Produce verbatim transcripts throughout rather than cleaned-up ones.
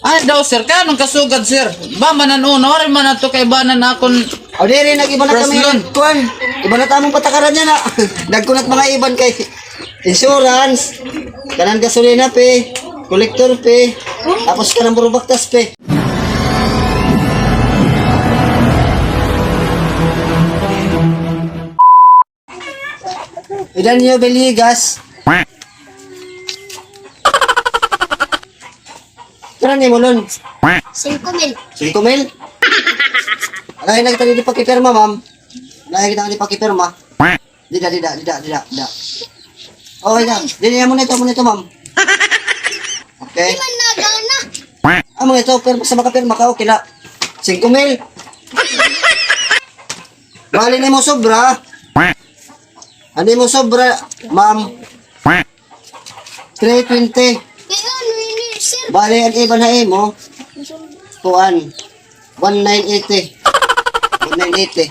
Ay, daw, sir. Kay ano an kasugad, sir? Ba, man-an una, waray man adto kaibanan akon. Aw, diri, nag-iba na kami. Kuan. Iba na it amon patakaran yana. Dagko na it mga iban kay insurance, kanan gasolina fee, collector fee, tapos kanan burubaktas fee. Idan niyo, Villegas. Pira an imo loan? Singko mil. Singko mil? Alahi na kita didi pakipirma, ma'am. Alahi na kita didi pakipirma. Dida, dida, dida, dida, dida. Okay na. Didi, amo na ito, amo na ito, ma'am. Okay. Di man nagana. Amo na ito, pero basta makapirma ka, okay na. Singko mil. Bali nimo sobra. An imo sobra, ma'am? Three twenty. Kay ano ini, sir? Bali, an iba na imo, kuan, one nine eighty. One nine eighty.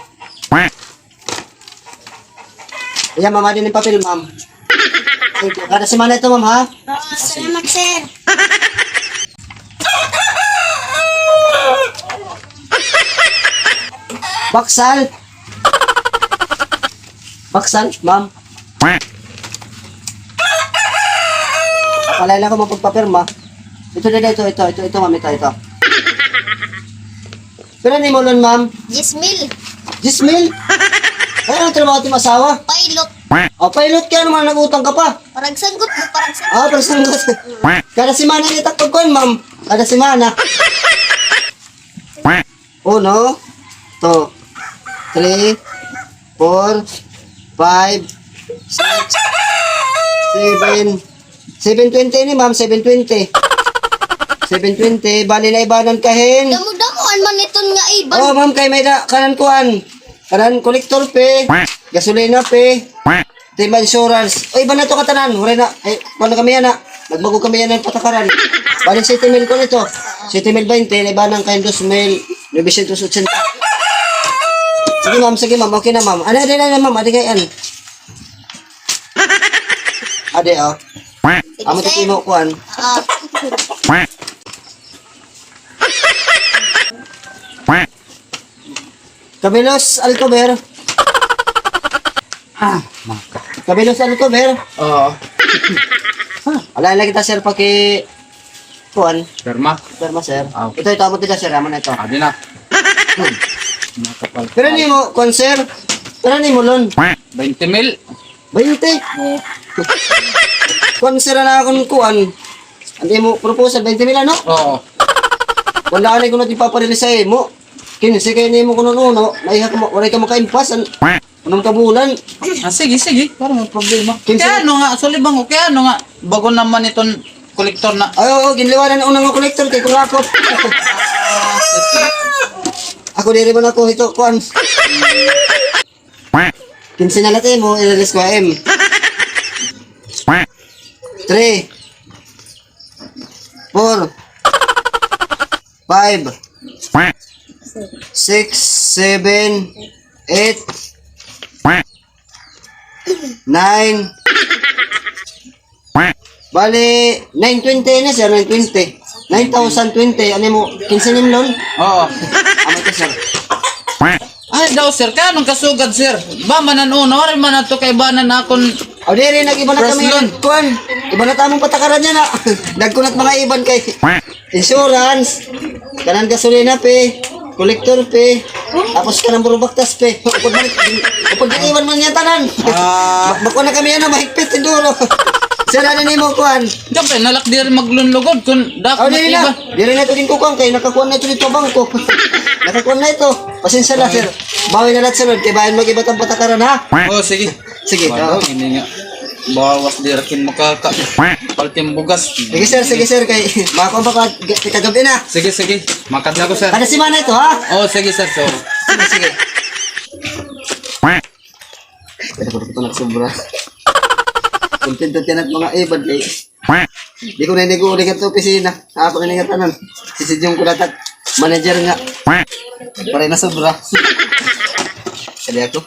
Iya, ma'am, adi an papel, ma'am. Thank you. Kada semana ito, ma'am, ha? Oo, salamat, sir. Baksal. Baksal, ma'am. Palay lang ako mapagpapirma. Ito, ito, ito, ito, ito, ito, ma'am, ito, ito. Pira an imo loan, ma'am? Diyes mil. Diyes mil? Ay, ano trabaho it imo asawa? Pilot. O, pilot kay ano man, nag-utang ka pa? Paragsanggot po, paragsanggot. Ah, paragsanggot. Kada semana ini takpag kuan, ma'am. Kada semana. Uno, two, three, four, five, six, seven. Seven twenty ini, ma'am, seven twenty. Seven twenty, bali naibanan ka hin. Damo-damoan man iton nga iban. O, ma'am, kay may-ada kanan kuan. Kanan collector fee, gasolina fee, timba insurance. Oy, iba na ito katanan. Waray na. Ay, kuan na kami yana. Nagbag-o kami yana hin patakaran. Bali, siyete mil kuan ito. Siyete mil baynte, naibanan ka hin dos mil novecientos ochenta. Sige, ma'am, sige, ma'am. Okay na, ma'am. Ano, adi na, ma'am. Adi kay an. Adi, o. Sige, sir. Amo ito imo kuan. Oo. Cabelos Alcover. Ah, maka. Cabelos Alcover. Oo. Ah, ala, ala kita, sir, paki-, kuan. Pirma. Pirma, sir. Ah. Ito, ito, amo ito, sir, amo na ito. Adi na. Makapal. Pira an imo, kuan, sir? Pira an imo loan? Baynte mil. Baynte? Oo. Kuan, sir, an akon kuan. An imo proposal, baynte mil, ano? Oo. Wala ani kuno ipaparelease sa imo. Kinse kay nimo kuno, no, naiha ka ma-, waray ka makaimpas, an, unam ka bulan. Ah, sige, sige. Para may problema. Kinse. Kay ano nga, sulibang ko, kay ano nga, bag-o naman iton kolektor na. Ay, oo, ginliwaran una nga kolektor kay kurakot. Ah, sige. Ako diri man ako ito, kuan. Kinse na la it imo, i-release ko, M. Three. Four. Five. Six, seven, eight. Nine. Bali, nine twenty ini, sir, nine twenty. Nine thousand twenty, ano mo, kinse nim loan? Oo. Amo ito, sir. Ay, daw, sir, kay ano an kasugad, sir? Ba, man-an una, waray man adto kaibanan akon. Aw, diri, nag-iba na kami. Kuan, iba na it amon patakaran yana. Dagko na it mga iban kay insurance, kanan gasolina fee, collector fee, tapos kanan burubaktas fee. Upod man, upod man iban man niya tanan. Ah. Ma-, makuha na kami yana, mahigpit, siguro. Sir, ano nimo kuan? Siyempre, nalak diri maglunlugod kun dako na iba. Diri na ito ginkukuan kay nakakuan na ito dito bangko. Nakakuan na ito. Pasensya na, sir. Bawi na la it sunod kay bangin mag-iba it am patakaran, ha? Oo, sige. Sige, oo. Ini nga. Bawas diri kin makaka-, paltim bugas. Sige, sir, sige, sir, kay baka baka kagabi na. Sige, sige. Makadto na ko, sir. Kada semana ito, ha? Oo, sige, sir. So, sige, sige. Pero ito nagsobra. Kontento tiyan it mga iban kay di ko na ini guuling at opisina. Ako na ini nga tanan. Si Sidyong Kulatak, manager nga. Para na sobra. Kadi ako.